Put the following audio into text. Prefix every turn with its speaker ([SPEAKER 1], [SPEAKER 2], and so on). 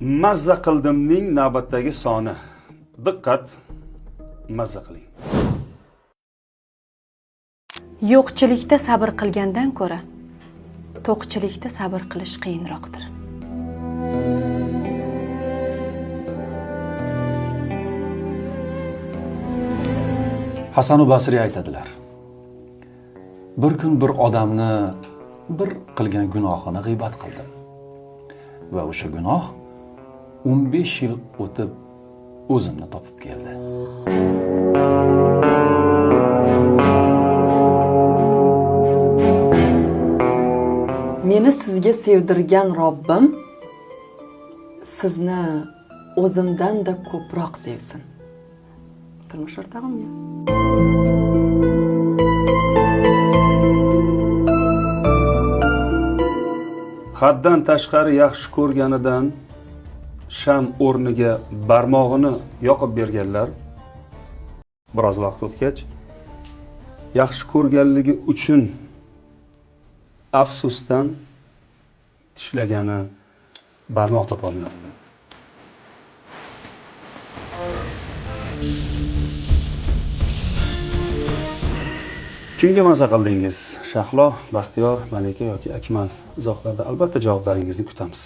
[SPEAKER 1] Mazza qildimning navbatdagi soni. Diqqat, mazza qiling.
[SPEAKER 2] Yo'qchilikda sabr qilgandan ko'ra to'qchilikda sabr qilish qiyinroqdir.
[SPEAKER 3] Hasanu Basriy aytadilar: bir kun bir odamni bir qilgan gunohini g'iybat qildim va o'sha gunoh 15 yil o'tib o'zimni topib keldi.
[SPEAKER 4] Meni sizga sevdirgan Robbim sizni o'zimdan-da ko'proq sevsin. Turmush o'rtog'imga.
[SPEAKER 1] Haddan tashqari yaxshi ko'rganidan sham o'rniga barmog'ini yoqib berganlar biroz vaqt o'tgach yaxshi ko'rganligi uchun afsusdan tishlagani barmoq topolmadi. Kimga maza qildingiz? Shahlo, Baxtiyor, Malika yoki Akmal? Izohlarda albatta javoblaringizni kutamiz.